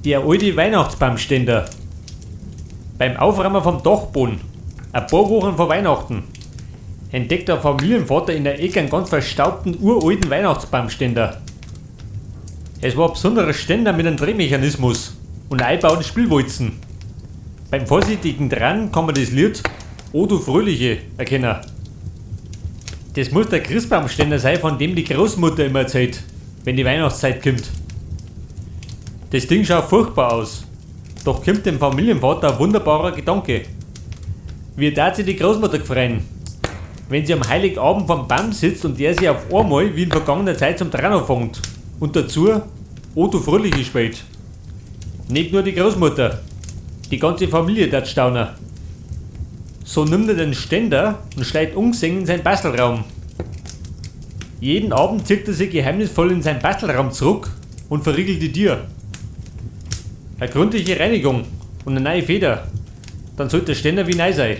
Der alte Weihnachtsbaumständer. Beim Aufräumen vom Dachboden, ein paar Wochen vor Weihnachten, entdeckt der Familienvater in der Ecke einen ganz verstaubten, uralten Weihnachtsbaumständer. Es war ein besonderer Ständer mit einem Drehmechanismus und eingebauten Spielwalzen. Beim vorsichtigen Dran kann man das Lied O du Fröhliche erkennen. Das muss der Christbaumständer sein, von dem die Großmutter immer erzählt, wenn die Weihnachtszeit kommt. Das Ding schaut furchtbar aus. Doch kommt dem Familienvater ein wunderbarer Gedanke. Wie tat sich die Großmutter freuen, wenn sie am Heiligabend vom Baum sitzt und der sich auf einmal wie in vergangener Zeit zum Dran anfängt und dazu O du Fröhliche spielt. Nicht nur die Großmutter, die ganze Familie tat staunen. So nimmt er den Ständer und schleicht ungesehen in seinen Bastelraum. Jeden Abend zieht er sich geheimnisvoll in seinen Bastelraum zurück und verriegelt die Tür. Eine gründliche Reinigung und eine neue Feder, dann sollte der Ständer wie neu sein.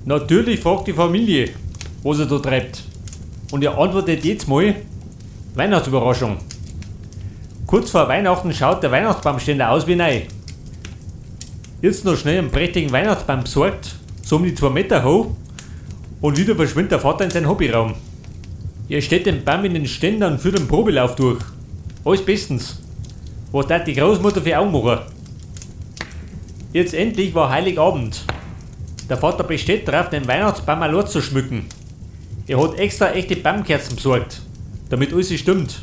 Natürlich fragt die Familie, was er da treibt. Und er antwortet jedes Mal: Weihnachtsüberraschung. Kurz vor Weihnachten schaut der Weihnachtsbaumständer aus wie neu. Jetzt noch schnell einen prächtigen Weihnachtsbaum besorgt, so um die 2 Meter hoch, und wieder verschwindet der Vater in seinen Hobbyraum. Er stellt den Baum in den Ständer und führt einen Probelauf durch. Alles bestens. Was tat die Großmutter für Augen machen? Jetzt endlich war Heiligabend. Der Vater besteht darauf, den Weihnachtsbaum allein zu schmücken. Er hat extra echte Baumkerzen besorgt, damit alles stimmt.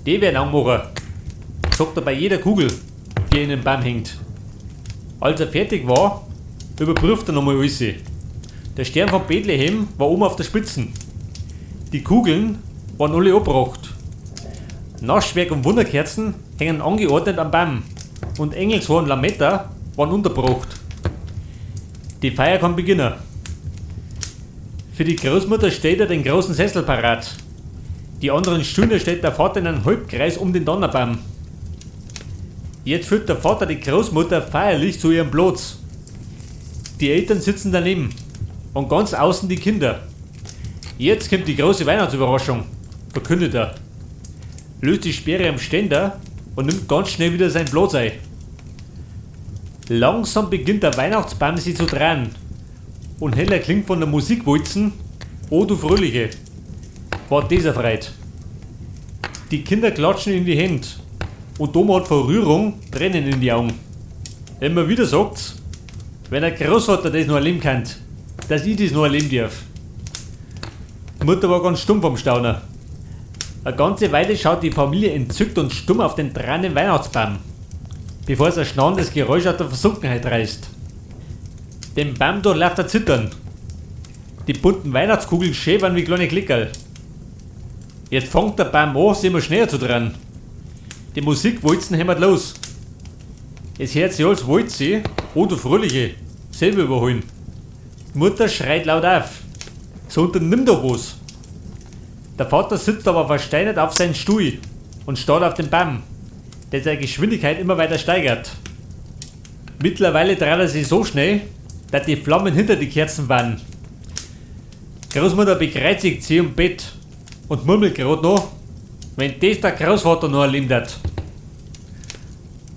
Die werden anmachen, sagt er bei jeder Kugel, die in den Baum hängt. Als er fertig war, überprüft er nochmal alles. Der Stern von Bethlehem war oben auf der Spitze. Die Kugeln waren alle abgebracht. Naschwerk und Wunderkerzen hängen angeordnet am Baum und Engelshaar und Lametta waren untergebracht. Die Feier kann beginnen. Für die Großmutter stellt er den großen Sessel parat. Die anderen Stühle stellt der Vater in einen Halbkreis um den Donnerbaum. Jetzt führt der Vater die Großmutter feierlich zu ihrem Platz. Die Eltern sitzen daneben und ganz außen die Kinder. Jetzt kommt die große Weihnachtsüberraschung, verkündet er. Löst die Sperre am Ständer und nimmt ganz schnell wieder seinen Platz ein. Langsam beginnt der Weihnachtsbaum sich zu drehen und heller klingt von der Musikwalzen O du Fröhliche. War das erfreut. Die Kinder klatschen in die Hände und Doma hat vor Rührung Tränen in die Augen. Immer wieder sagt's, wenn der Großvater das noch erleben kann, dass ich das noch erleben darf. Die Mutter war ganz stumm vom Staunen. Eine ganze Weile schaut die Familie entzückt und stumm auf den tränenden Weihnachtsbaum, bevor es ein schnarrendes Geräusch aus der Versunkenheit reißt. Den Baum durchläuft er Zittern. Die bunten Weihnachtskugeln schäbern wie kleine Klickerl. Jetzt fängt der Baum an, sich immer schneller zu drehen. Die Musikwalzen hämmert los. Es hört sich alles Walze, O du Fröhliche, selber überholen. Die Mutter schreit laut auf. So unternimm doch was. Der Vater sitzt aber versteinert auf seinem Stuhl und starrt auf den Baum, der seine Geschwindigkeit immer weiter steigert. Mittlerweile dreht er sich so schnell, dass die Flammen hinter die Kerzen waren. Großmutter bekreuzigt sie im Bett und murmelt grad noch, wenn das der Großvater noch erlebt hat.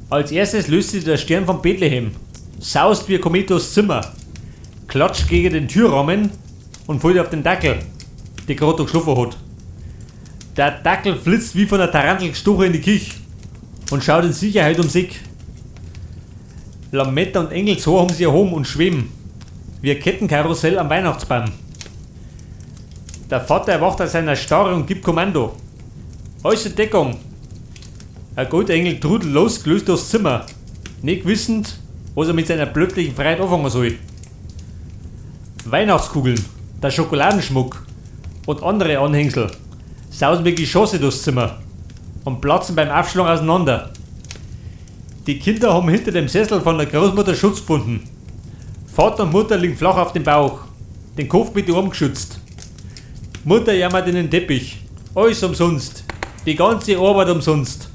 Als erstes löst sich der Stern von Bethlehem, saust wie ein Komet durchs Zimmer, klatscht gegen den Türrahmen und fällt auf den Dackel, der grad noch geschlafen hat. Der Dackel flitzt wie von der Tarantel gestochen in die Küche und schaut in Sicherheit um sich. Lametta und Engelshaar haben sie erhoben und schweben, wie ein Kettenkarussell am Weihnachtsbaum. Der Vater erwacht aus seiner Starre und gibt Kommando. Alles in Deckung! Ein Goldengel trudelt losgelöst durchs Zimmer, nicht wissend, was er mit seiner plötzlichen Freiheit anfangen soll. Weihnachtskugeln, der Schokoladenschmuck und andere Anhängsel Sausen wie Geschosse durchs Zimmer und platzen beim Aufschlag auseinander. Die Kinder haben hinter dem Sessel von der Großmutter Schutz gefunden. Vater und Mutter liegen flach auf dem Bauch, den Kopf mit den Armen geschützt. Mutter jammert in den Teppich. Alles umsonst. Die ganze Arbeit umsonst.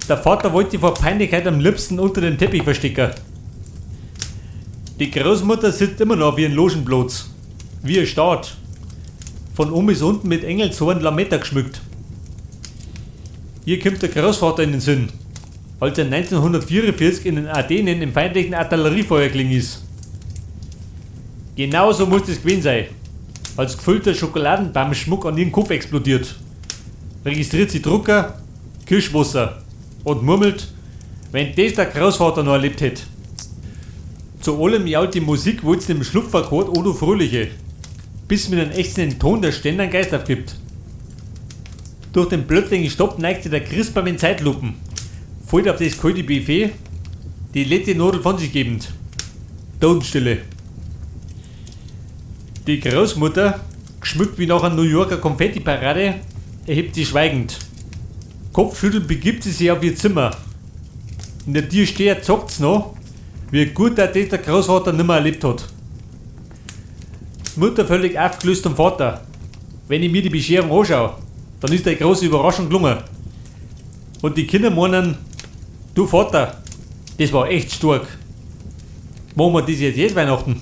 Der Vater wollte vor Peinlichkeit am liebsten unter den Teppich verstecken. Die Großmutter sitzt immer noch wie ein Logenplotz. Wie ein Staat. Von oben bis unten mit Engelshorn Lametta geschmückt. Hier kommt der Großvater in den Sinn, als er 1944 in den Ardennen im feindlichen Artilleriefeuer gelegen ist. Genauso muss das gewesen sein, als gefüllter Schokoladenbaumschmuck an ihrem Kopf explodiert. Registriert sie Drucker, Kirschwasser und murmelt, wenn das der Großvater noch erlebt hätte. Zu allem jault die Musik wohl's im Schlupferchor Odo Fröhliche, bis mit einem ächzenden Ton der Ständer einen Geist aufgibt. Durch den plötzlichen Stopp neigt sich der Christbaum in Zeitlupen, fällt auf das kalte Buffet, die letzte Nadel von sich gebend. Totenstille. Die Großmutter, geschmückt wie nach einer New Yorker Konfettiparade, erhebt sich schweigend. Kopfschüttelnd begibt sie sich auf ihr Zimmer. In der Tür steht, zockt's noch, wie gut der das der Großvater nimmer erlebt hat. Mutter völlig aufgelöst zum Vater. Wenn ich mir die Bescherung anschaue, dann ist eine große Überraschung gelungen. Und die Kinder meinen, du Vater, das war echt stark. Machen wir das jetzt jedes Weihnachten?